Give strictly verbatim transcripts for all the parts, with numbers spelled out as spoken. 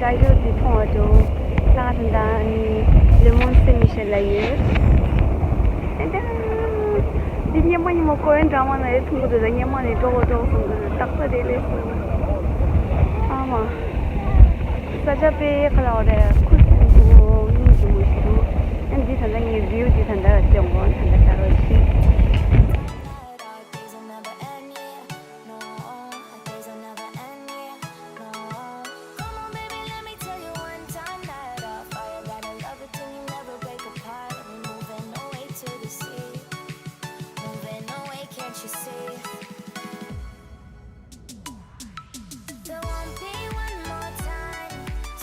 ཨ་ཡོ་དེ་མཐོང་བ་འགྲོ། ལྷག་དོན་དང་ནི་ལེ་མོན་སེ་མི་ཤེལ་ལ་ཡོད། ཨེ་ད། འདི་སྙེ་མ་སྙེ་མ་ཀོ་ཡན་འདྲ་མ་ན་ཡོད་མཐོང་གི་འདུག་ད་སྙེ་མ་ནས་འགྲོ་གོ་འགྲོ་གོ་སོང་གི་རྟག་ས་དེ་ལས་སོང་། ཨ་མ། ས་ཆ་དཔེ་ཁ་ལ་བ་རེད། ཁུ་སིམ་པོ་སྙིང་རྗེ་མོ་ཞིག་འདུག་ཨ་འདི་ད་ལྟ་ངའི་བིའུ་འདི་ད་ལྟ་ལ་སྟོན་གོ་ད་ལྟ་ད་རོ་ཞིག Come on, baby, let me tell you one time that I fire that I love it, then you never break apart. And we moving away to the sea. Moving away, can't you see? There won't be one more time.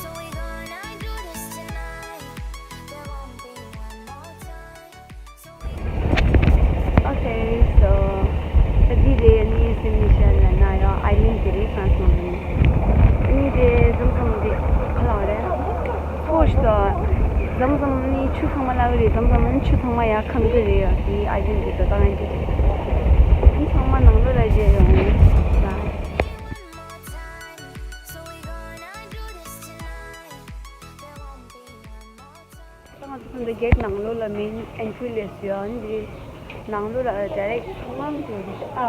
So we gonna do this tonight. There won't be one more time. Okay, so ད་འདི་རེད། ནི་སེ་མི་ཤེལ་ལ་ན་ཡོད་ཨའི་ལན་དེ་རེད། ཧྥ་རན་སི་ནང་ནས། ནི་དེ་འཛོམས་འཛོམས་དེ་ག་ལ་བ་རེད། ཧྥོ་ཤི་ཏོ། འཛོམས་འཛོམས་ནི་ཆུ་ཚང་མ་ལ་རེད། འཛོམས་འཛོམས་ནི་ཆུ་ཚང་མ་ཡར་ཁང་གི་རེད། ཡོད་དེ་ཨའི་ལན་དེ་ད་ད་ཡང་དེ་རེད། ནི་ཚང་མ་ནང་ལོགས་ལ་བཞེས་ཡོང་ལ། ད་ང་ཚོ་འདི་གེ་ཊི་ནང་ལོགས་ལ་མེན་ཨེན་ཊི་རི་སླེབས་ཡོད། འདི་ནང་ལོགས་ལ་ཌའི་རེག་ཚོང་ཁང་དེ་རེད་ཤག་ཨ།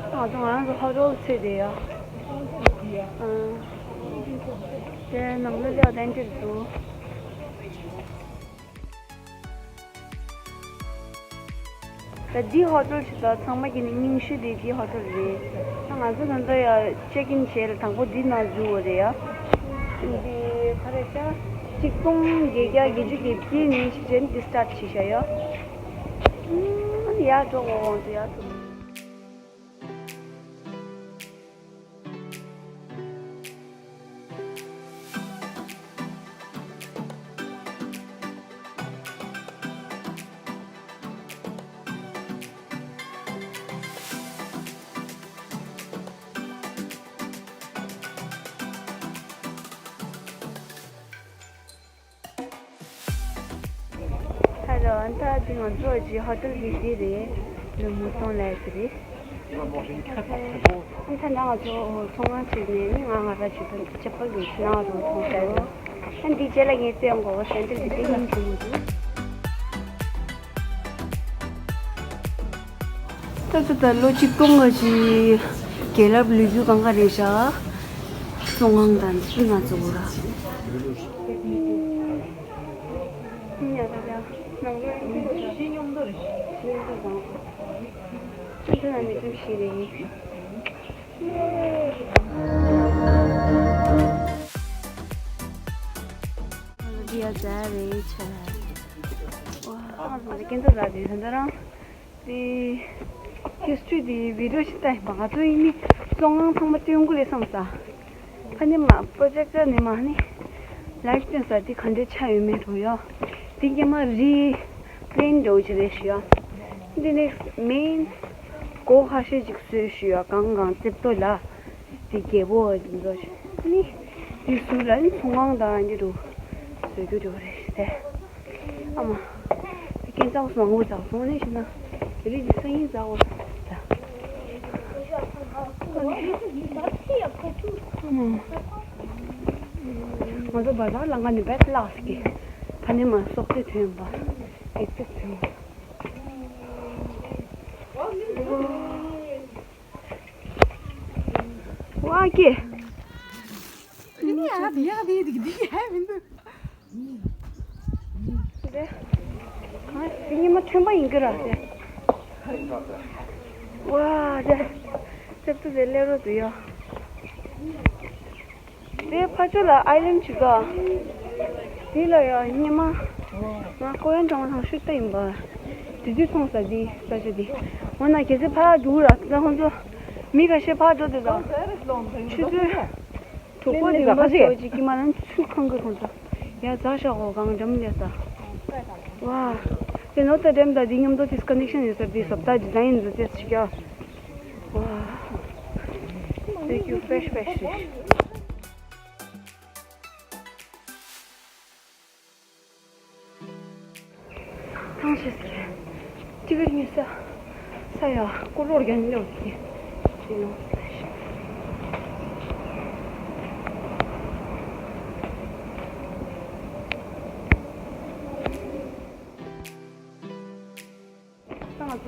ང་ཚོ་ང་རང་ཚོ་ཧོ་ཊེལ་ཚོད་དེ་ཡོད། ཨ། དེ་ནང་ལོགས་ལ་ཨེན་ཊི་རི་འདུག་ད་འདི་ཧོ་ཊེལ་ཞིག་ད་ཚང་མ་གི་ནི་རྙིང་ཤོས་དེ་འདི་ཧོ་ཊེལ་རེད། ད་ང་ཚོ་ད་ལྟ་ཡ་ཅེག་ཨིན་བྱས་ལ་དང་པོ་འདི་ནང་འཛུལ་བ་རེད་ཡ། འདི་ག་རེ་ཤག་གཅིག་སྟོང་བརྒྱད་བརྒྱ་བརྒྱད་ཅུ་གྱ་བརྒྱད་ནས་ཞིག་བྱས་ནས་འདི་སི་ཊར་བྱས་ཤག་ཡ། ཨ་ནི་ཡར་འགྲོ་དགོས་དབང་དུ་ཡར་འགྲོ། ཧེ་ལོ། ཨ་ད་འདི་ང་ཚོ་ཀྱི་ཧོ་ཊེལ་གྱི་འདི་རེད། ལུ་མུ་ཏོང་ལབ་ཡ་དེ་རེད། ཨ་ད་ང་ཚོ་ཚོང་ཁང་ཕྱེས་ནས་ནི་ང་ང་ར་ཅིག་ཏུ་ཅེ་པལ་གྱི་ཕྱི་ནང་དུ་མཐོང་སོང་། ཨ་འདི་རྗེས་ལ་ངས་བཙལ་འགོ་བ་སེན་ཏེར་གྱི་དེ་ཡིན་གྱི་མི་འདུག་ད་ད་ད་ལོ་གཅིག་སྟོང་གི་རྒྱལ་རབས་ལོ་རྒྱུས་གང་ག་རེད་ཤག་ཚོང་ཁང་དང་ཅི་ང་ཚོ་གོ་ར། ཡ་ཛ་རེ་ཆ། ཝ། ང་ཚོ་ཁྱེད་ཚོ་ལ་དེ་ད་ལྟ་རང་དེ་ཧིས་ཊོ་རི་དེ་བི་ཌིའོ་ཞིག་བལྟས་ཡིན་པ། ང་ཚོ་ཡིན་ནི་བཙོན་ཁང་ཚང་མ་སྟོན་དགོས་རེད་བསམ་ས། ཕ་ནི་མ་པྲོ་ཇེག་ཊར་ནི་མ་ནི་ལའེབ་སྟོན་ས་དེ་ག་འདྲས་ཆགས་ཡོད་མེད་རུ་ཡོད། དེ་སྔོན་མ་རི་པི་ལེན་འདྲ་བོ་ཅིག་རེད་ཞུ་ཡ། དེ་ནས་མེན་སྒོ་ཁ་ཤས་ཅིག་བཟོས་ཞུ་ཡ། གང་གང་རྩེབ་ཏོ་ལ། དེ་རྒྱལ་པོ་འདི་ཚོ་ནི་དེ་ཟུར་ལ་ནི་ཚོང་ཁང་དང་འདི་རུ་བཟོ་རྒྱུ་འདྲ་བོ་རེད་ཟེར། ཨ་མ། དེ་སྐད་ཚགས་སུ་མང་པོ་ཚགས་སོང་ནས་ཞུ་ན། དེ་རིགས་ཀྱི་སང་ཉིན་ཚགས་པོ་ཚ། ཨ་མ། ང་ཚོ་བ་ཟག་ལ་ང་ནི་བེད་ལགས་ཀྱི་ཕ་ནི་མ་སོགས་ཏེ་ཐོན་པ་ཨེག་སེག་ཐོན་པ། ཝ་ཀེ། དེ་ཉི་མ་ཁྲོན་པ་ཡིན་གི་ར་དེ། ཝ་དེ། རྩེབ་ཏུ་དེ་སླེབས་རོགས་དུ་ཡོད། དེ་ཕར་ཕྱོགས་ལ་ཨའི་ལན་ཅིག་ག་དེ་ལ་ཡ་སྙེ་མ། ང་ཀོ་ཡན་གྲོང་ཐང་ཤུགས་ལྟ་ཡིན་པ། དེ་དུས་མཐོང་ས་དེ་ས་ཆ་དེ། འོ་ན་གལ་སྲིད་ཕར་འགྲོ་ར་དེ་ཁོང་ཚོ་མི་ཁ་ཤས་ཕར་འགྲོ་དེ་ལ་ཆུ་ཚོད་དྲུག་པ་བདུན་པ་ཙམ་ཅིག་གི་མ་ལན་ཆུ་ཁང་གི་ཁོང་ཚོ་ཡ་ཛ་ཤ་འོ་གང་འགྲམ་ལས་ས། ཝ། དེ་ནོ་ཏ་འགྲམ་ད་དེ་མཉམ་དུ་དིས་ཀ་ནེག་ཤན་ཡོད་ས་དེ་སོབ་ད་ཌི་ཛ་ཡིན་ཟེར་ཅེས་ཤིག་ཡ། Wow. Thank you. Fresh, fresh, fresh. ཐང་ཤེས་ཀྱི། ཅི་ག་ཉི་ས། ས་ཡ་ཀུ་རོར་རྒྱན་ལེའུ་ཀྱི། ཅི་ནོ།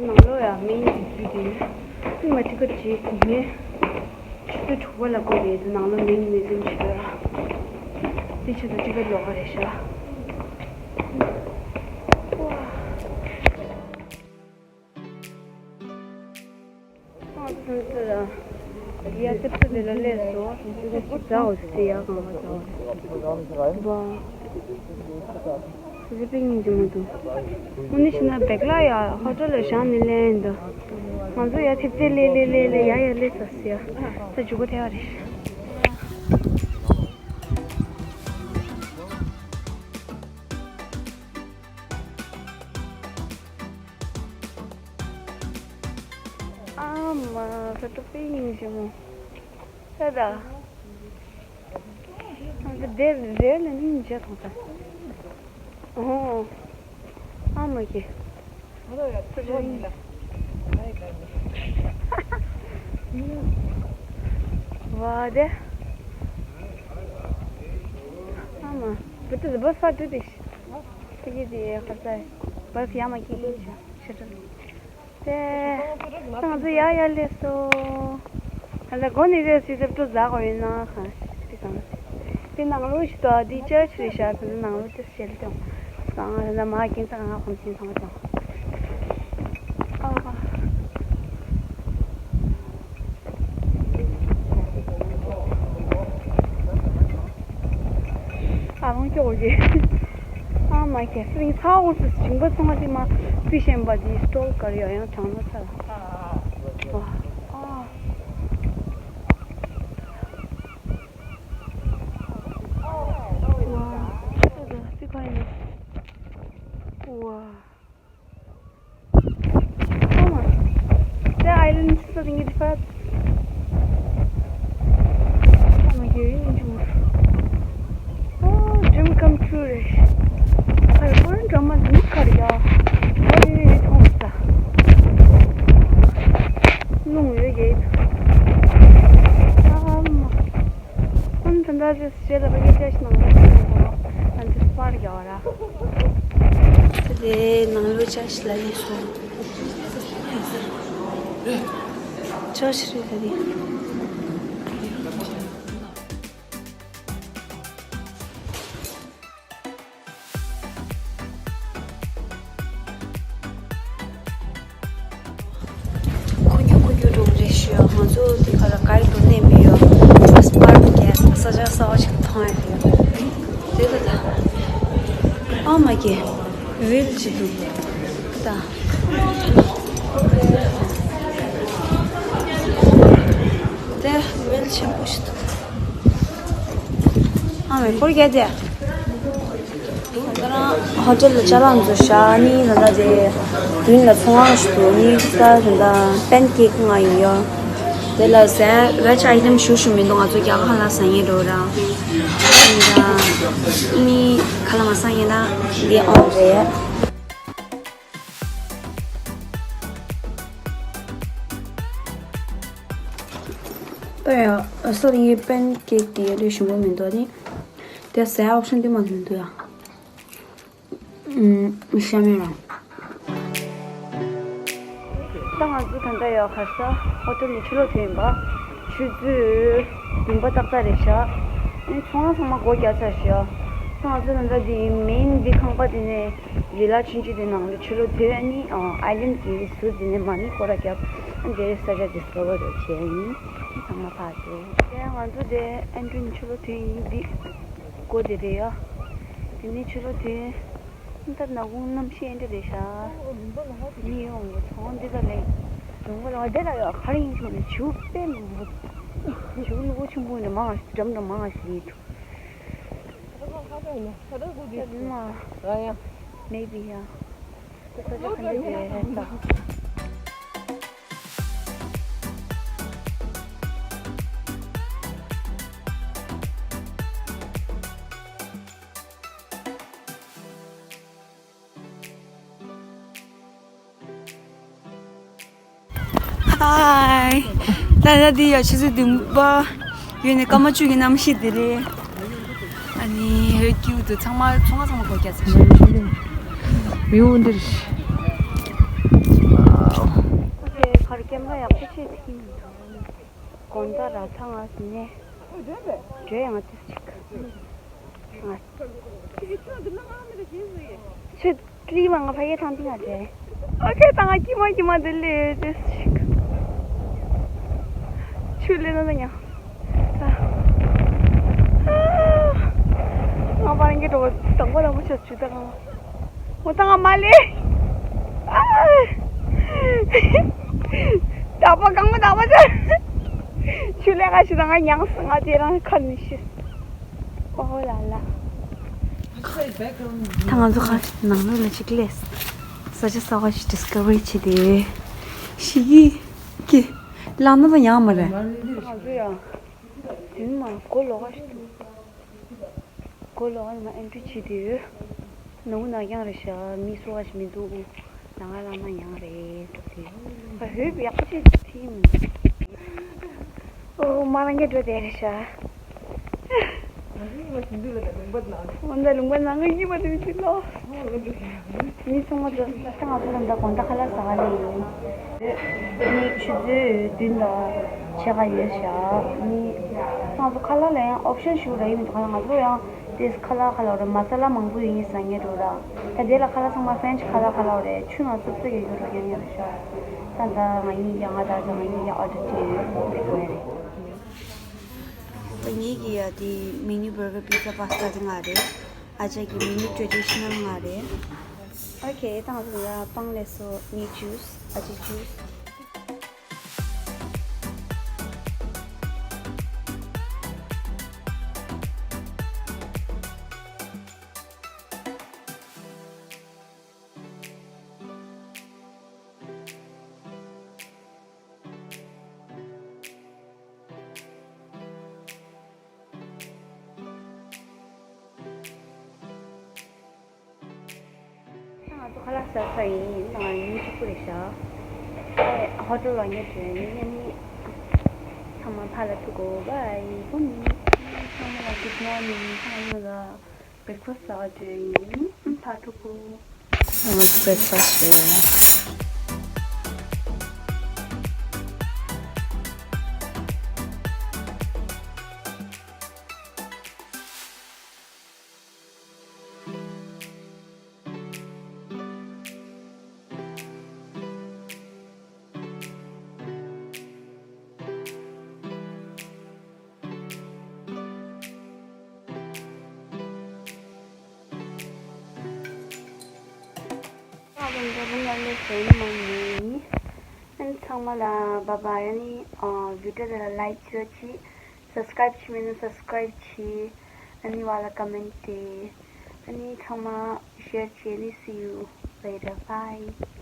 ནང་ལོགས་ཡ་མེ་ཡིན་གྱི་དུས་དེ་ནི་ཁོས་ང་ཊི་ཀེཊ་བྱེད་དེ་ནས་ཆུ་ཚོད་དྲུག་པ་ལ་སྒོ་ཕྱེ་དུས་ནང་ལོགས་མེ་ཡིན་མེད་ཙམ་བྱེད་ཡོད་ར། དེ་ཆུ་ཚོད་གཅིག་པ་ལོག་ག་རེད་ཤག་ང་ཚོ་ཚོ་ལ་ཡ་ཙིག་ཙིག་དེ་ལ་སླེབས་སོང་། ཙིག་ཙིག་ཙིག་ཙིག་ཟ་འོ་ཟེར་ཡ་གང་ལ་ཟ་འོ་ཟེར་བ། ཙིག་ཙིག་པིག་ནིག་ཅིག་མ་འདུག་དངོས་གནས་བྱས་ན་བེག་ལ་ཡ་ཧོ་ཊེལ་ལ་བཞག་ནས་ལེན་འདུག་ང་ཚོ་ཡ་ཐེབས་ཐེབས་ལེ་ལེ་ལེ་ལེ་ཡ་ཡ་ལེ་ས་ཟེར་ཡ། ད་མཇུག་ག་ཐེབས་པ་རེད། ཨ་མ་ཁ་ཏོ་པིང་ཞིག་མོ། ད་ད། ཨ་ད་དེ་རེད་ལ་ནི་མཇལ་ཐང་ད། ཨོ། ཨ་མ་ཀེ། བ་དེ། ཨ་མ། བུ་དེ་བུ་ས་དུ་དེ། དེ་གི་དེ་ཁ་ས། བུ་ཡ་མ་ཀེ་ཀེ་ཤ་ཤ་ཏྲ། དེ། ང་ཚོ་ཡར་ཡར་སླེབས་སོང་། ད་ལྟ་སྒོ་ནས་རེད་ཟེར་ཏེ་སྤྲོ་ཟ་དགོས་ཡོད་ན་ཧ་ཅི་ཙམ། དེ་ནང་ལོགས་ཤིག་ཏོ་འདི་ཅར་ཆི་རེད་ཤག་དེ་ནང་ལོགས་ཅི་ཞལ་ཏོ་སང་ད་ལྟ་མ་གིན་ཙང་ང་གོམས་ཤིང་ཚང་མ་ཅང་ཨ། ཨ་ལོང་སྐྱོ་བོ་གི། ཨ་མ་ཁྱེད་སྲིང་ཚ་འོང་སྲིད་ཞིང་པ་ཚང་མ་དེ་མ་རྩི་ཤན་པ་དེ་སྟོལ་གར་ཡོད་ཡང་གྲང་ན་ཚ་ལ། ཨ། ཨ་མ། The island is sitting in the first. Oh, dream come true རེད། ཨ་རི་ཧོན་འགྲོ་མ་ནི་གར་ཡ། ཨ་རི་ཐོང་ས། ལུང་ཡོད་ཡེ། ཨ་མ། ཨ་ནི་ད་ལྟ་ཞེས་ལ་བ་ཡེ་ཅ་ཞིག་ནང་ལ་ཞིག་ནང་ལ་ཨ་ནི་སྤར་རྒྱག་ར། དེ་ནང་ལོ་ཅ་ཞིག་ལ་ཡིན་སོང་། ཅ་ཞིག་རེད་ད་དེ། ཁོ་རྒྱུག་ཁོ་རྒྱུག་འགྲོ་གི་རེད་ཞུ་ཡ། ང་ཚོ་འདི་ག་ལ་ག་ཡི་འགྲོ་ནས་མི་ཡོད། ཨ་སྤར་རྒྱག་ས་ཆ་གསར་པ་ཞིག་མཐོང་ཡ་དེ་ཡོད་རེད། དེ་ལ་ད་ཨ་མ་ཀེ་ཝིལ་ཅི་འདུག་ད། དེ་ཝིལ་ཆེན་པོ་ཞིག་འདུག་ཨ་མའི་སྐོར་རྒྱག་དེ། ཧོ་ཊེལ་ལ་ཅ་ལག་འཛུལ་བཞག་ནི་ད་ལྟ་དེ་མདུན་ལ་ཚོང་ཁང་ཞིག་འདུག་ནི་ད་ད་ལྟ་པན་ཀེག་ང་ཡིན་ཡོད། དེ་ལ་ཟས་ཝེ་ཇི་ཨའི་ཊམ་ཞུ་ཞུ་མི་འདུག་ང་ཚོ་རྒྱ་གར་ལ་ཟ་ངེས་འགྲོ་ར། ད་ནི་ཁ་ལག་མ་ཟ་ངེས་ན་འདི་ཨོན་རེད། ད་ཡང་ཨ་སོ་རི་པན་ཀེག་དེ་ལས་ཞིམ་པོ་མི་འདུག་ནི། དེ་ཟས་ཨོབ་ཤན་དེ་མ་མི་འདུག་ཡ། ཨུམ། ཤ་མེད་རང་། ད་ང་ཚོ་ད་ལྟ་ཡ་ག་ས་ཧོ་ཊེལ་ནས་ཕྱི་ལོགས་ཐོན་ཡིན་པ། ཆུ་ཚོད་བདུན་པ་ཏག་ཏག་རེད་ཤག་ཨ་ནི་ཚོང་ཁང་ཚང་མ་སྒོ་རྒྱག་ཚར་ཤག་ད་ང་ཚོ་ད་ལྟ་འདི་མེན་འདི་ཁང་པ་དེ་ནས་བི་ལ་ཆུང་ཆུང་དེ་ནང་ལ་ཕྱི་ལོགས་ཐོན། ཨ་ནི་ཨ་ལན་གྱི་ཟུར་དེ་ནས་མ་ཎི་སྐོར་ར་བརྒྱབ། ཨ་འདིར་ས་ཆ་ཌི་སི་ཁ་ཝར་རེ་བྱས་ཡིན། ཚང་མ་ཕར་འགྲོ། དེ་ང་ཚོ་དེ་ཨན་ཌྲུ་ནས་ཕྱི་ལོགས་ཐོན་ཡིན། འདི་སྒོ་དེ་རེད་ཡ། དེ་ནས་ཕྱི་ལོགས་ཐོན། ད་ནག་ཁུང་གནམ་གཤིས་ཨེ་འདྲ་རེད་ཤག་མི་ཡོང་གི་ཚོང་འདི་ལ་ལེགས། ཡོང་གི་ལ་དེ་ལ་ཡོད་ག་རེ་ཡིན་ཆུང་ནས་བྱིའུ་དཔེ་མང་པོ། བྱིའུ་ལུ་གུ་ཆེན་པོ་འདྲ་མང་ང་ཞིག་འགྲམ་འདྲ་མང་ང་ཞིག་ཡིན་འདུག་ད་ལྟ་ཁ་ཏོག་ཡིན་ན་ད་ལྟ་སྒུག་དེ་ད་ལྟ་མ་ར་ཡ། མེ་བི་ཡ། ད་ས་ཆ་ག་འདྲ་རེད་ད། ཧའི། ད་ལྟ་འདི་ཡ་ཆུ་ཚོད་བདུན་པ་ཡོད་ནས་སྐར་མ་བཅུ་གི་གནམ་གཤིས་འདི་རེད། ཨ་ནི་ཧོད་ཀྱི་འུ་ཚོ་ཚང་མ་ཚོང་ཁང་ཚང་མ་སྒོ་རྒྱག་ཚར་ཤག་མི་འུ་འདིར། ཨོ་ཁེ། གར་ཀེམ་ར་ཡག་པོ་བྱས་ཐིག་མི་འདུག་དགོང་དག་ར་ཚང་ང་ཟིན་ནས་བྲོས་ཡང་ཏིས་ཅིག་ང་ཆུ་ལི་མ་ང་ཕ་ཡེ་ཐང་ཏིང་ང་བྲོས། ཨོ་ཁེ། ད་ང་ཀི་མ་ཀི་མ་དེ་ལས་ཏིས་ཅིག་ཆུ་ལེ་ན་ན་ཉ། ང་པ་རང་གི་འགྲོ་དང་པོ་དང་པོ་ཆ་ཆུ་དང་། ངོ་ཚ་ང་མ་ལེ། དག་པ་གང་མ་དག་པ་ཆ། ཆུ་ལེ་ག་ཤི་དང་ང་ཉང་སི་ང་དེ་རང་ཁ་ནི་ཤི། ཨོ་ལ་ལ། ད་ང་ཚོ་ཁ་ནང་ལོགས་ལ་ཅིག་ལས། ས་ཆ་གསར་པ་ཞིག་ཌིས་ཁ་བ་རི་བྱེད་དེ། ཤི་གི་ཀི། ལ་ན་ཚ་ཡང་མ་རེད། ང་ཚོ་ཡང་། དུས་མ་གོ་ལོག་ཤི། གོ་ལོག་ནི་མ་ཨེན་ཊི་རི་བྱེད་དུས། ནང་ན་ཡང་རེད་ཤག་མི་སུ་བ་ཞིག་མི་འདུག་ནང་ལ་མ་ཡང་རེད་འགྲོ་དུས། ཨ་ཧོས་ཡག་པོ་བྱེད་དུས་ཐིམ། ཨོ་མ་རང་གི་འགྲོ་དེ་རེད་ཤག་ང་ཚོ་ཉི་མ་བཞིན་དུས་ལ་ད་ལུང་པ་ནང་། འོན་ཏེ་ལུང་པ་ནང་ང་ཉི་མ་དེ་བཞིན་ལོ། མི་ཚང་མ་འགྲོ་ས་ང་ཚོ་ལ་ད་དགོང་དག་ཁ་ལག་ཟ་ག་ལེ་ཡིན། ནི་ཆུ་ཚོད་བདུན་དང་ཕྱེད་ཀ་ཡོད་ཤག་ནི་ང་ཚོ་ཁ་ལག་ལ་ཡང་ཨོབ་ཤན་ཞུ་ར་ཡིན་མི་འདུག་ང་ཚོ་ཡང་དེས་ཁ་ལག་ཁ་ལག་རེད། མ་ས་ལ་མང་པོ་ཡོད་ཡིན་ཟ་ངེས་འགྲོ་ར། ད་དེ་ལ་ཁ་ལག་ཚང་མ་ཧྥེན་ཆི་ཁ་ལག་ཁ་ལག་རེད། ཆུ་ནང་བཙུགས་བཙུགས་ཡོད་རྒྱུ་རོ་ཡང་ཡོད་རེད་ཤག་ད་ད་ང་གཉིས་ཀྱང་ང་ད་ད་ང་གཉིས་ཀྱང་ཨོ་ཌར་བྱས་ཡོད་དེ་ག་ནས་རེད། ངེད་ཀྱི་ཡ་དེ་མེ་ནུ་བར་གར་པི་ཛ་པ་སྟ་དེ་ང་རེད། ཨ་ཅག་གི་མེ་ནུ་ཊེ་ཌི་ཤི་ནལ་ང་རེད། ཨོ་ཁེ། ད་ང་ཚོ་ལ་སྤང་ལེ་སོ་ནི་ཇུས་ཨ་ཅེ་ཇུས། ང་ཚོ་ཁ་ལག་ཟ་ས་ཡིན། ང་ཉིན་གཅིག་པུ་རེད་ཤག་ཨེ་ཧོ་ཊེལ་ལ་ཉལ་འགྲོ་ཡིན། ཉལ་ནི་ཚང་མ་ཕར་ལ་ཐུག་གོ། བའི་གུཌ་མོར་ནིང་། ཚང་མ་ལ་གུཌ་མོར་ནིང་། ཚང་མ་ལ་བྷེག་ཕ་སི་ཊི་ཟ་ག་འགྲོ་ཡིན། ཕར་ཐུག་གོ། ང་ཚོ་བྷེག་ཕ་སི་ཊི་ཟ། ཚང་མ་ལ་བཱའི་བཱའི། ཨ་ནི་ཨ་བི་ཌི་ཡོ་དེ་ལ་ལའིཀ་བྱེད་རོགས་གྱིས། སབ་སི་ཀ་རའིབ་བྱས་མེད་ན་སབ་སི་ཀ་རའིབ་གྱིས། ཨ་ནི་བ་ལ་ཀོ་མེན་ཊི་བྱས། ཨ་ནི་ཚང་མ་ཤེར་བྱས། ཨ་ནི་see you later, bye.